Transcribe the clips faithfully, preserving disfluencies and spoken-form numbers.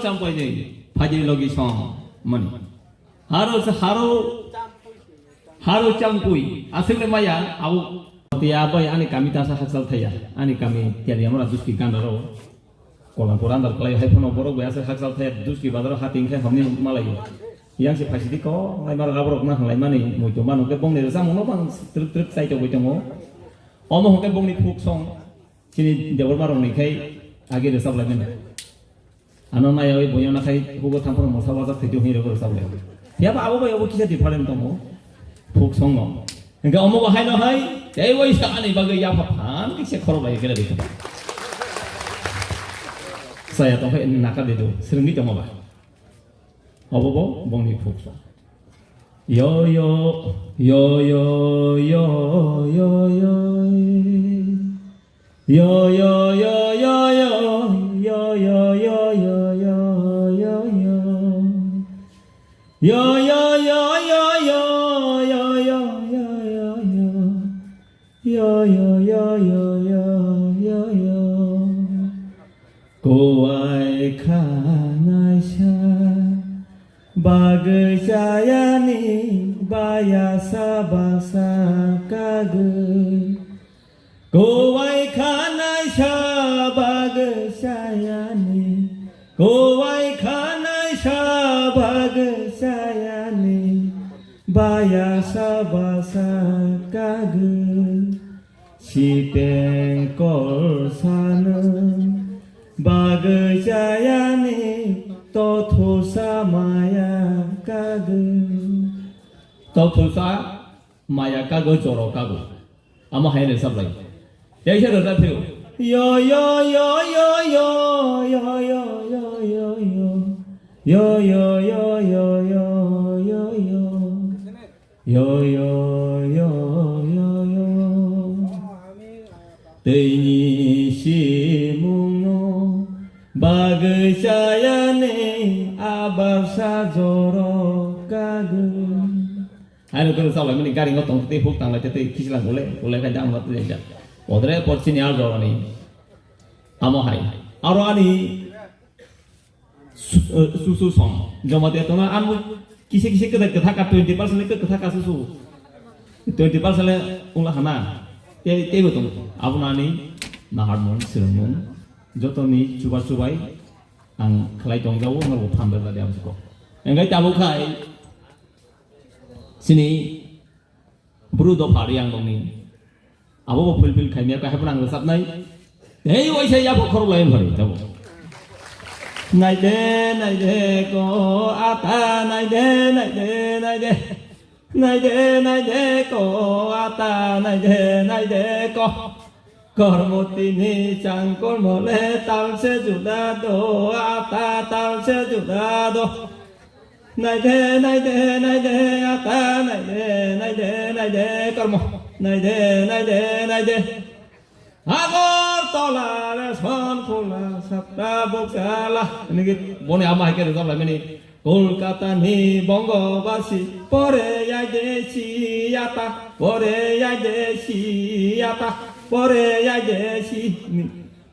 Changpui ni, phaidi logi song mani. Haro se haro, haro changpui, aswk le maya, au. Tiya bai ani kami tasa hakchal thaya, ani kami tiya diya mara duski ganda ro. Kolang koran dal kalai hai phano borok bai aswk hakchal thaya, duski bazar o hating khai hamni malai. Yang se phaisidi ko, lai mar gaborok na hanglai mani, muitu manu ke bongni resa mono bang trip trip sai to bai tongo. Omo hokhe bongni phuk song, chini debor marok ni khai agi resap lai mani. Ano nai oi boyana khai hugo thampor mosa wajak thaitu hini rego resap lai. Phiya ba abo bai abo kisa different tongo. Phuk songo. Hingke omo bo haino hai, tei waisa ani bagwi yapha phan kisa khorok lai kele dikha. Saya tong khai naka dedu, srengwi tongo ba. Obo bo bongni phuk song. Yo, yo, yo, yo, yo, yo, yo. Yo, yo, yo, yo, yo. Yo, yo, yo, yo, yo, yo, yo. Yo, yo, yo, yo, yo, yo, yo, yo, yo, yo, yo, yo. Kuwai khanaisa bagwi chayani bayasa basa kagwi. Kuwai khanaisa bagwi chayani, kuwai khanaisa bagwi chayani, bayasa basa kagwi. Siteng kol sano bagwi chayani, tothusa maya kagwi. Tothusa maya kagwi, joro kagwi. Amo hai rwchap lai. Teisa rwchap phio. Yo, yo, yo, yo, yo. Yo, yo, yo, yo, yo, yo, yo. Yo, yo, yo, yo, yo. Teini simungno bagwi chayani abasa joro kagwi. Haino kunu chalai mani gari ngo tong tei huk tanglai tei kisilang ule ule kai dang mat tei ja. Odre por chini al jorani. Amo hai. Aro ani Su-, eh, susu song. Joma de tona an kise kise keda ketha ka twenty percent ke ketha ka susu. Twenty percent le ungla hana. Te, te bo tong. Abunani nahar mun, sirung mun. Joto ni chuba chubai ang khlai tong jawo, ngar bo phan da da am siko. Engkai tabo khai. Sini Bru dopha riyang dongni. Abo bo fulfill khaimya, kahai phano ang rwchapnai. Tei waisa yapha khorok lai phari tabo. Naide, naide ko ata, naide, naide, naide. Naide, naide ko ata, naide, naide ko. Kormotini changkolmole talse juda do, ata talse juda do. Naide, naide, naide, ata naide, naide, naide, kormo. Naide, naide, naide. Agartala, Resonkhula, Sapta, Bokjala. Nigi boni ama hai khe rwjap lai mani. Kolkata ni Bongobasi, pore yaide si ata, pore yaide si ata, pore yaide si.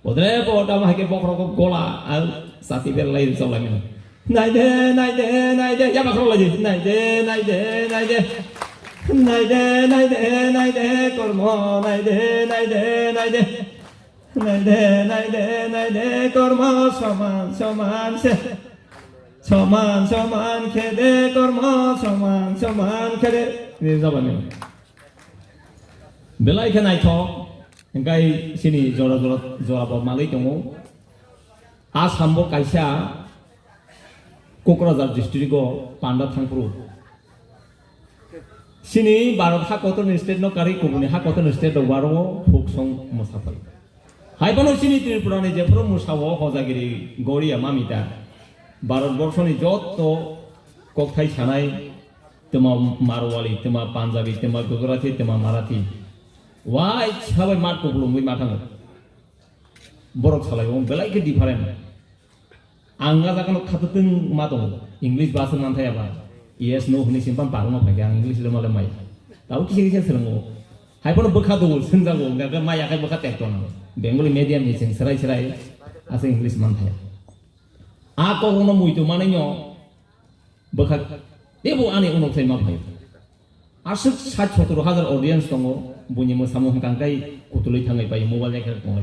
Odre bo dam hai khe bokhorok gola, ang sati ber lai rwchap lai mani. Naide, naide, naide, yaba khorok lai di. Naide, naide, naide. Naide, naide, naide, kormo. Naide, naide, naide. Naide, naide, naide, kormo soman, soman se. Soman, soman khede, kormo soman, soman khede. Ni jabani. Belai khe naithok, hingkai sini jora jora, jora bo malai tongo. Assam bo kaisa Kokrajhar district o panda thangphuru. Sini Bharat ha kotor ni state no karwi kubuni ha kotor ni state rok waro o folk song mwsaphai. Hai phano chini Tripura ni jephuru mwsao hojagiri Goria Mamita, Bharat borsho ni jotto kokthai sanai, twma Marwali, twma Punjabi, twma Gujarati, twma Marathi. Wai sabai mat kuplungwi ma thango. Borok salai o belai khe different. Ang a jaga no khatutwng ma tongo. English ba swng manthaya ba. Yes, no hwnwi simpang parwngma phaikhe ang English le male mai. Tabo kisa kisa swrwngo. Hai phano bwkha do swngjago, hwnkhe mai akai bwkha tek tongo. Bengali medium ni chwng swrai swrai aswk English manthaya. A kokno muitu manwi no bwkha teibo ani unok thai ma phaio. Aswk sat sotor hajar audience tongo, buini mwsamung hwnkha khe kutulwi thangwi pai mobile naikhe tongo.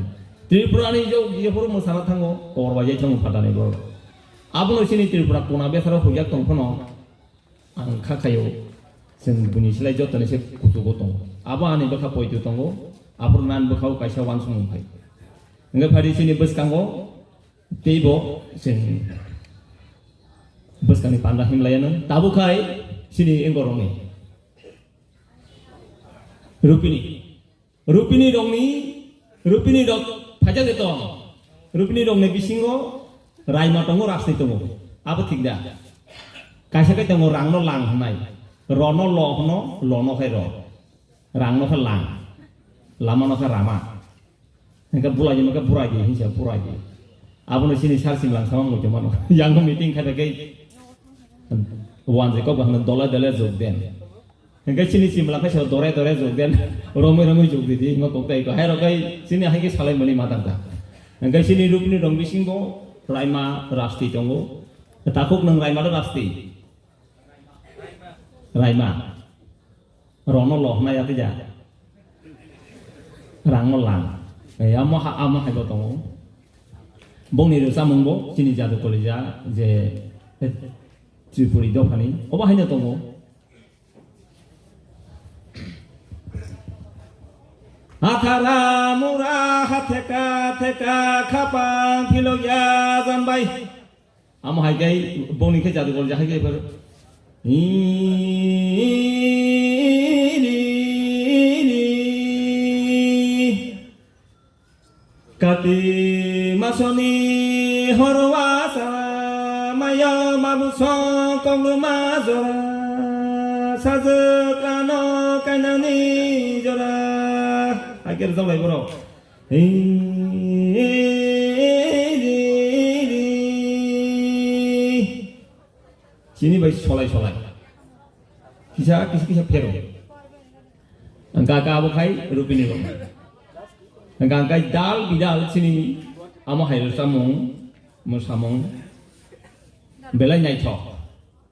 Tripura ni jok jephuru mwsana thango, kor bai jai thango phatani borok. Abono chini Tripura kona betharo huijak tong phano ang kha khaio, chwng buini slai jotoni se kuchugo tongo. Abo ani bwkha poito tongo, aphuru nan bwkhao kaisa uansukmung phai. Hwnkhe phai di chini bwskango teibo chwng bwskangni panda himlaiano. Tabuk khai chini engorokni Rupini. Rupini rokni, Rupini rok phaijak de tong. Rupini rokni bisingo Raima tongo, Rasti tongo. Abo thik da? Kaisa khe tongo rangno lang hwnai. Rono lo hwno, lono khe ro. Rangno khe lang. Lamano khe rama. Hingke bulai di, hingke burai di, hinsa burai di. Abono chini sar simlang sama muitu mano. Yang meeting khaida khe wanjwi kok bahana dole dole jok den. Hingke chini simlang khe so dore dore jok den. Romoi romoi jok di di, ngo kok tai ko. Hai rokai chini hai khe salai mani matang ta. Hingke chini rupni rong bisingo Raima Rasti tongo. Takhuk nang Raima do Rasti. Raima. Rokno lo hwnna ya tei ya. Rangno lang. Eh, amo ha-, amo hai bo tongo. Bongni rwchapmung bo chini jadu kolija je, eh, Tripuri dophani. Obo haino tongo. Hathara mura hatheka theka khapang philok ya jambai. Amo hai khe bongni khe jadugol jahai khe phar. Kati masoni horwa sa mayo mabu song konglu ma jora sajwk ano kainani jora. Hai khe rwjak lai borok. Chini bai solai solai. Kisa, kisa, kisa phero. Ang ka ka abo khai rupini rok. Ang ka kai dal bidal chini amo hai rwchapmung, mwsamung. Belai naithok.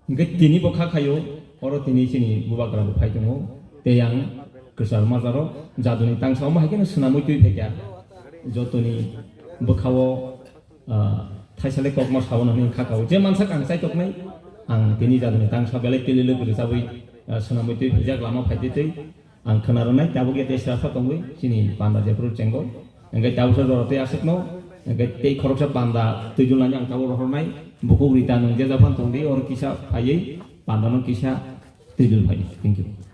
Hingke tini bo kha khaio, oro tini chini bubagra bo phai tongo. Tei ang kwchar majaro jaduni tangsa omo hai kheno swnamwi twi phaikha. Jotoni bwkhao, ah, thaisale kokma sabono hwnwi kha kao. Je mansak ang chaitoknai, ang tini jaduni tangsa belai tili logi rwchabwi, ah, swnamwi twi phaijak lama phaitwi twi. Ang khwna rwnai, tabuk ya tei srasa tongwi chini panda jephuru chengo. Hingke tabuksa jora tei aswkno, hingke tei khoroksa panda twijulnani ang tabuk rohornai, bukhuk rita nwng je japan tongdi, oro kisa phaiwi pandano kisa twijul phai. Thank you.